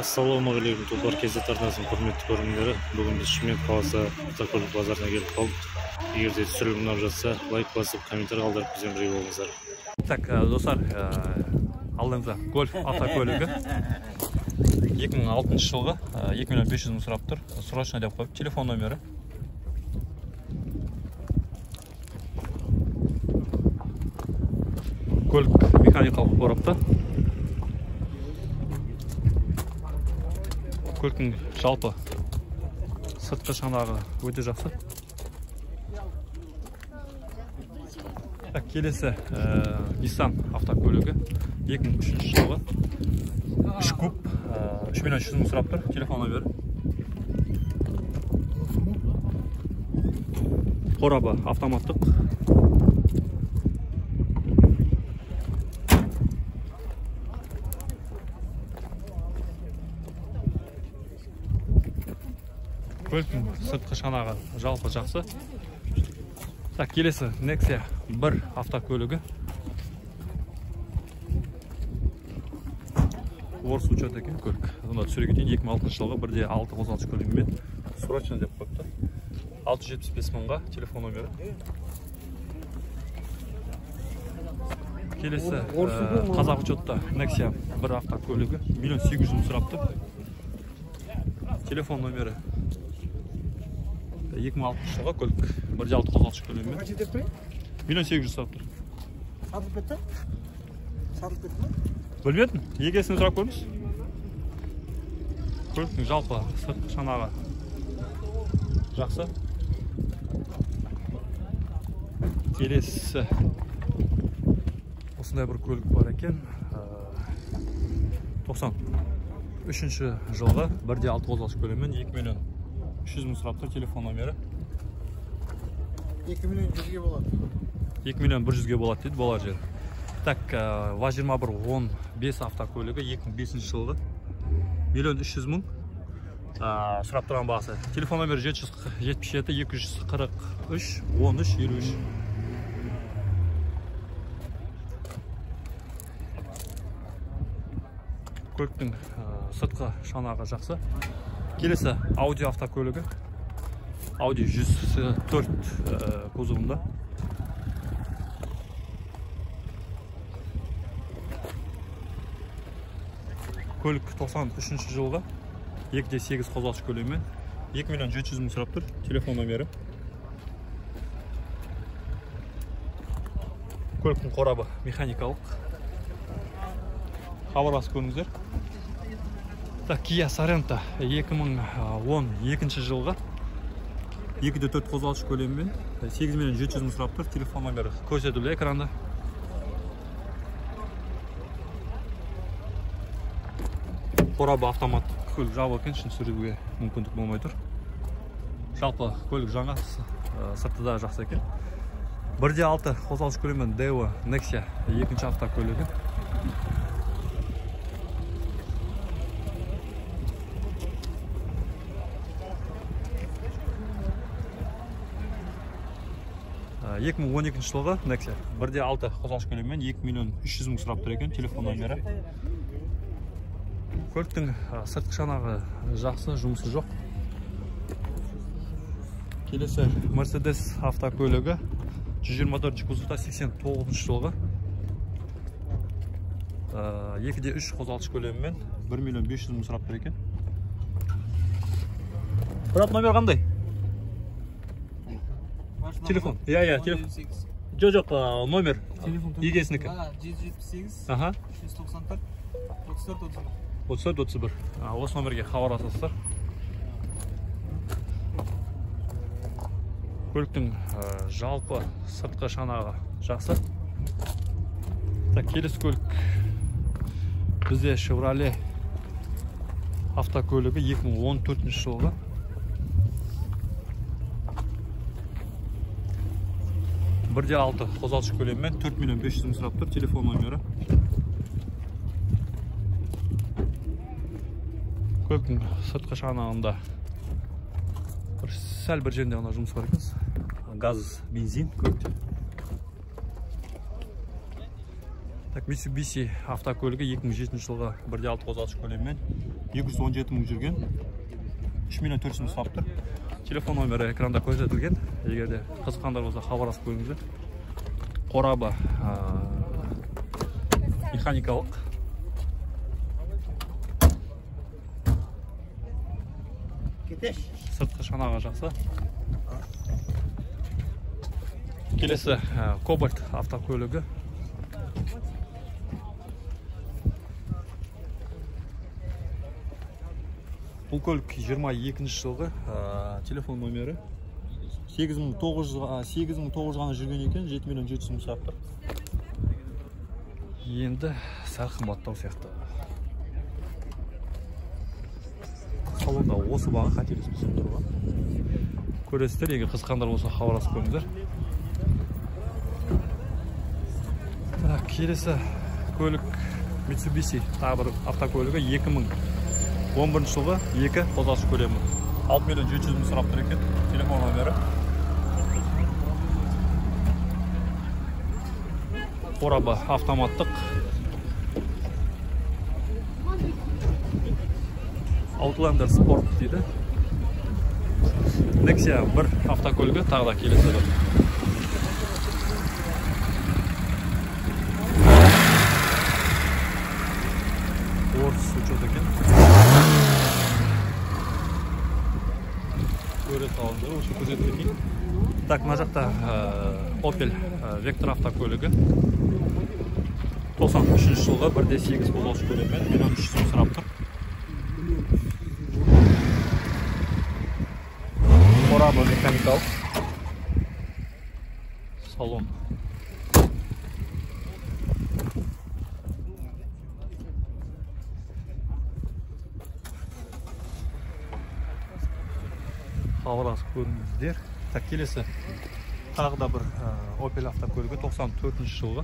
Ассалаумағалейкум, Тұлпар KZ арнасының құрметті көрермендері. Бүгін біз Шымкент қаласы автокөлік базарына келіп қалдық. Егер де түсірілім ұнап жатса, лайк басып, комментарий қалдырып бізбен бірге болыңыздар. Так, достар, алдыңызда Гольф автокөлігі 2006 жылғы, 2 500 000 сұрап тұр. Срочно деп қойып, телефон номері. Көлік механикалық қорапта. Көліктің жалпы сыртқы шанағы өте жақсы. Так, келесі Nissan автокөлігі 2003 жылғы, 3 куб, 3 300 000 сұрап тұр. Телефон номері. Қорабы автоматтық. Көліктің сыртқы шанағы жалпы жақсы. Так, келесі Nexia 1 автокөлігі. Орыс учет екен көлік. Онда түсіре кетейін. 2006 жылғы 1.6 қозғалтқыш көлігімен срочно деп қойыпты. 675 мыңға телефон номері. Келесі қазақ учетта Nexia 1 автокөлігі 1 800 000 сұрапты. Телефон номері. 2006 жылғы көлік 1.6 қозғалтқыш көлігімен 1 800 000 сұрап тұр. Сатылып кетті? Сатылып кетті ме? Білмедім. Егесін сұрап көріңіз. Көліктің жалпы сыртқы шанағы жақсы. Келесі осындай бір көлік бар екен. 93 жылғы 1.6 қозғалтқыш көлігімен 2 300 000 сұрап тұр. Телефон номері. 2 100 000-ге болады. 2 100 000-ге болады дейді, болар жері. Так, ВАЗ-2115 автокөлігі 2005 жылғы 1 300 000 сұрап тұрған бағасы. Телефон номері 777 243 13 53. Көліктің сыртқы шанағы жақсы. Келесі Audi автокөлігі. Audi 104 кузовында. Көлік 93 жылғы 2.8 қозғалтқыш көлігімен 2 700 000 сұрап тұр. Телефон номері. Көліктің қорабы механикалық. Хабарласып көріңіздер. Так, Kia Sorento 2012 жылғы 2.4 қозғалтқыш көлемімен 8 700 000 сұрап тұр. Телефон номері көрсетілді экранда. Қорабы автоматтық, көлік жабық екен, ішін сүруге мүмкіндік болмай тұр. Жалпы көлік жаңа, сырты да жақсы екен. 1.6 қозғалтқыш көлемімен Daewoo Nexia екінші автокөлігі. Екі мың он екінші жылғы Nexia 1.6 қозғалтқыш көлемімен 2 300 000 сұрап тұр екен. Телефон номері. Көліктің сыртқы шанағы жақсы, жұмысы жоқ. Келесі Mercedes автокөлігі 124 кузовта 89 жылғы 2.3 қозғалтқыш көлемімен 1 500 000 сұрап тұр екен. Брат, номер қандай? Телефон. Иә, телефон. Жоқ, номер. Егесінікі. 778 394 34 31. 34 31. Осы номерге хабарласасыздар. Көліктің жалпы сыртқы шанағы жақсы. Так, келесі көлік бізде Chevrolet автокөлігі 2014 жылғы. 1.6 қозғалтқыш көлемімен 4 500 000 сұрап тұр. Телефон номері. Көліктің сыртқы шанағында бір сәл бір жерінде ғана жұмыс бар екен. Газ, бензин көлікте. Так, Mitsubishi автокөлігі 2007 жылғы 1.6 қозғалтқыш көлемімен 217 мың жүрген. 3 миллион 400 мың сұрап тұр. Телефон номері экранда көрсетілген. Егер де қызыққандар болса хабарласып көріңіздер. Қорабы механикалық. Сыртқы шанағы жақсы. Келесі Кобальт автокөлігі. Бұл көлік 22 жылғы, телефон номері 8900 ғана жүрген екен, 7 миллион 700 мың сұрап тұр. Енді сәл қымбаттау сияқты. Салонда осы баға, қателеспесем тұрған. Көресіздер, егер қызыққандар болса хабарласып көріңіздер. Так, келесі көлік Mitsubishi тағы бір автокөлігі 2011 жылғы, 2 қозғалыс көлемі. 6 миллион 700 мың сұрап тұр екен. Телефон номері. Қорабы автоматтық. Outlander Sport дейді. Nexia 1 автокөлігі тағы да келесі бір. Орыс учет екен. Көре салыңдар, осы көрсетіп кетейін. Так, мына жақта Opel Vectra автокөлігі. 93 жылғы 1.8 қозғалыс көлемімен 1 300 мың сұрап тұр. Қорабы механикалық. Салон. Хабарласып көріңіздер. Так, келесі тағы да бір Opel автокөлігі 94 жылғы.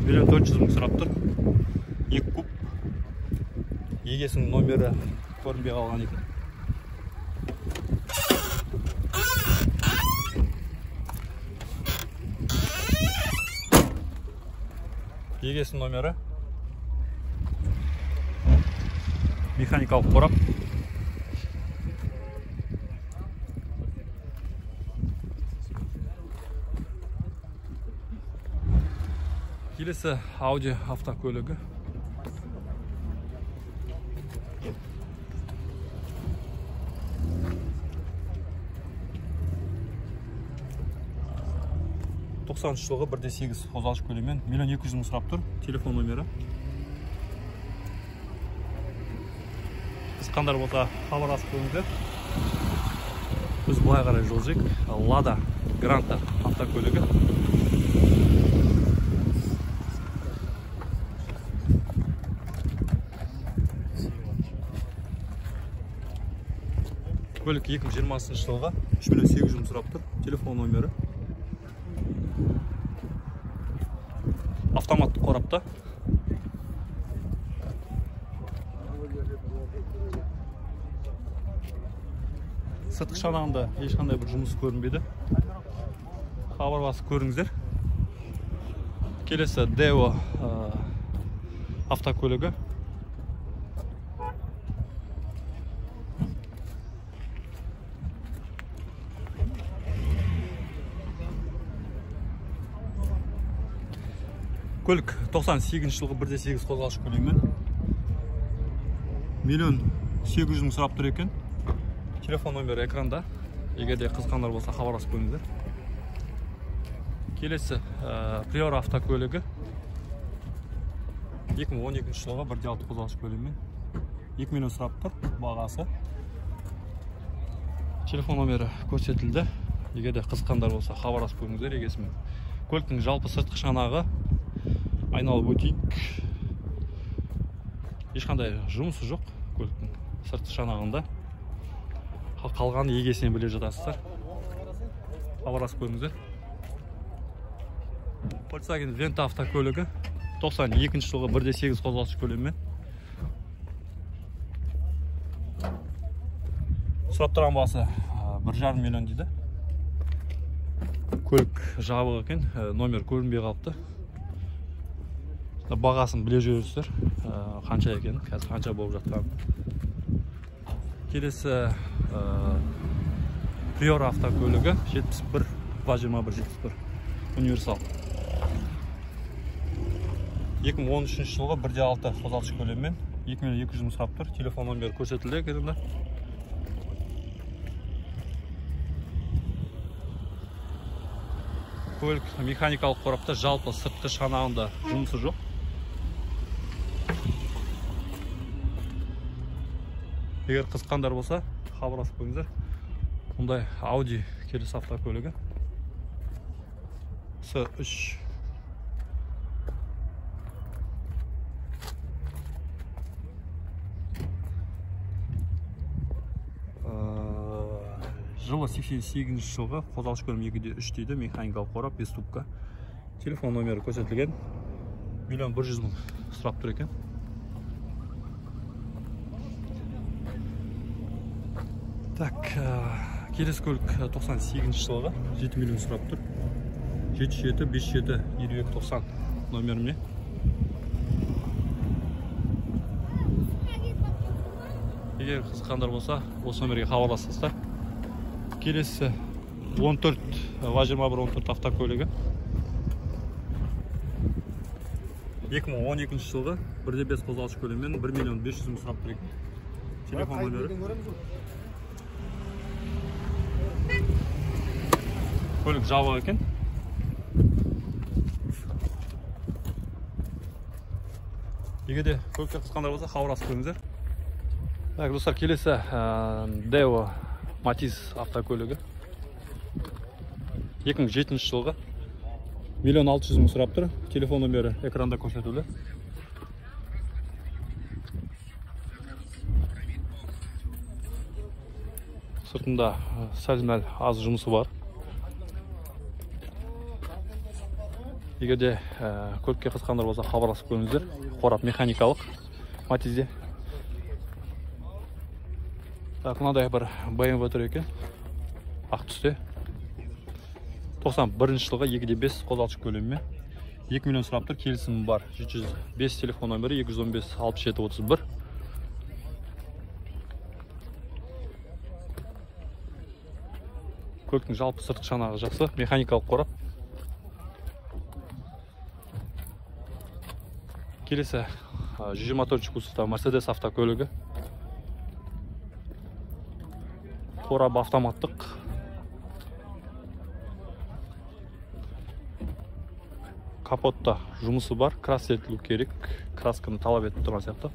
1 400 мың сұрап тұр. 2 куб. Егесінің номері көрінбей қалған екен. Егесінің номері. Механикалық қорап. Келесі Audi автокөлігі. 93 жылғы 1.8 қозғалыс көлемімен 1 200 мың сұрап тұр. Телефон номері. Қызыққандар болса хабарласып көріңіздер. Біз былай қарай жылжиық. Lada Granta автокөлігі. Көлік 2020 жылғы 3 миллион 800 мың сұрап тұр. Телефон номері. Автоматты қорапта. Сыртқы шанағында ешқандай бір жұмыс көрінбейді. Хабарласып көріңіздер. Келесі Daewoo автокөлігі. Көлік 98 жылғы 1.8 қозғалыс көлемімен 1 800 мың сұрап тұр екен. Телефон номері экранда. Егер де қызыққандар болса хабарласып көріңіздер. Келесі Priora автокөлігі 2012 жылғы 1.6 қозғалыс көлемімен 2 миллион сұрап тұр бағасы. Телефон номері көрсетілді. Егер де қызыққандар болса хабарласып көріңіздер егесімен. Көліктің жалпы сыртқы шанағы айналып өтейік. Ешқандай жұмысы жоқ көліктің сыртқы шанағында. Қалғанын егесінен біле жатасыздар. Хабарласып көріңіздер. Volkswagen Vento автокөлігі 92 жылғы 1.8 қозғалыс көлемімен. Сұрап тұрған бағасы 1,5 миллион дейді. Көлік жабық екен, номер көрінбей қалыпты. Бағасын біле жүресіздер, қанша екенін, қазір қанша болып жатқанын. Келесі Приора автокөлігі 71 21 71 универсал. 2013 жылғы 1.6 қозғалтқыш көлемімен 2 миллион 200 мың сұрап тұр. Телефон номері көрсетілді экранда. Көлік механикалық қорапта, жалпы сыртқы шанағында жұмысы жоқ. Егер қызыққандар болса, хабарласып қойыңыздар. Мұндай Audi келесі автокөлігі S3. Жылы 88 жылғы, қозғалтқыш көлемі 2.3 дейді, механикалық қорап, 5 ступка. Телефон номері көрсетілген. 1 100 000 сұрап тұр екен. Так, келесі көлік 98 жылғы, 7 миллион сұрап тұр. 77 57 52 90 номеріне. Егер қызыққандар болса, осы номерге хабарласыңыздар. Келесі 14 21 14 автокөлігі. 2012 жылғы 1.5 қозғалтқыш көлемімен 1 миллион 500 мың сұрап тұр екен. Телефон номері. Көлік жабық екен. Егер де көлікке қызыққандар болса, хабарласып көріңіздер. Так, достар, келесі Daewoo Matiz автокөлігі. 2007 жылғы 1 600 000 сұрап тұр. Телефон номері экранда көрсетілді. Сыртында сәл-мәл аз жұмысы бар. Егер де көлікке қызыққандар болса, хабарласып көріңіздер. Қорап механикалық Матизде. Так, мынадай бір BMW тұр екен. Ақ түсте. 91 жылғы 2.5 қозғалтқыш көлемімен 2 миллион сұрап тұр. Келісім бар. 705 телефон номері 215 67 31. Көліктің жалпы сыртқы шанағы жақсы, механикалық қорап. Келесі 124 кузовта Mercedes автокөлігі. Қорабы автоматтық. Капотта жұмысы бар, крас етілу керек. Красканы талап етіп тұрған сияқты.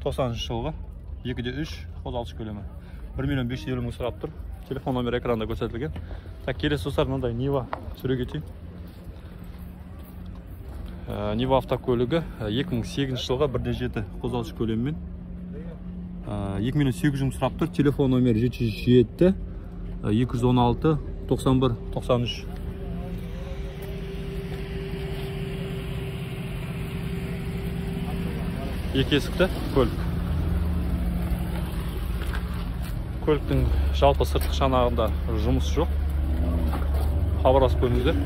90 жылғы 2.3 қозғалтқыш көлемі 1 миллион 550 мың сұрап тұр. Телефон номері экранда көрсетілген. Так, келесі достар, мынандай Нива түсіре кетейін. Нива автокөлігі 2008 жылғы 1.7 қозғалтқыш көлемімен 2 миллион 800 мың сұрап тұр. Телефон номері 707 216 91 93. Екі есікті көлік. Көліктің жалпы сыртқы шанағында жұмыс жоқ. Хабарласып көріңіздер.